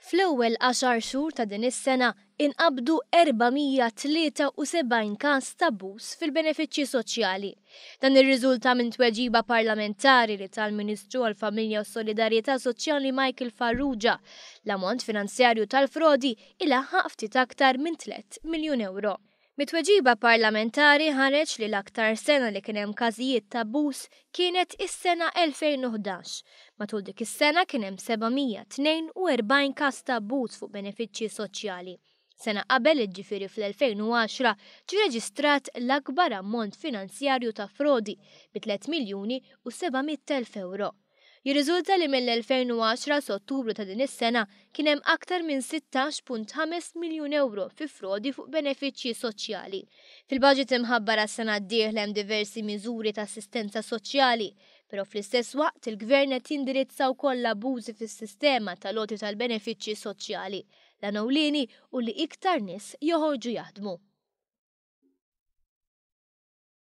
Fl-ewwel għaxar xhur ta' din is-sena inqabdu 473 każ t'abbuż fil-benefiċċji soċjali. Dan irriżulta minn tweġiba parlamentari li ta l-Ministru għall-Familja u s-Solidarjetà Soċjali Michael Farrugia. L-ammont finanzjarju tal-frodi ilaħħaq ftit aktar minn 3 miljun ewro. Mit-tweġiba parlamentari ħareġ li l-aktar sena li kien hemm każijiet ta' abbuż kienet is-sena 2011. Matul dik is-sena kien hemm 742 każ ta' abbuż fuq benefiċċji soċjali. Sena qabel, jiġifieri fl-2010, ġie reġistrat l-akbar ammont finanzjarju ta' frodi bi 3 miljuni u 700 elf ewro. Jirriżulta li mill-2010 s'Ottubru ta' din is-sena kien hemm aktar minn 16.5 miljun ewro fi frodi fuq benefiċċji soċjali. Fil-baġit imħabbar għas-sena d-dieħla hemm diversi miżuri ta' assistenza soċjali, però fl-istess waqt il-Gvern qed jindirizza wkoll l-abbużi fis-sistema tal-għoti tal-benefiċċji soċjali. L-għan ewlieni hu li iktar nies joħorġu jaħdmu.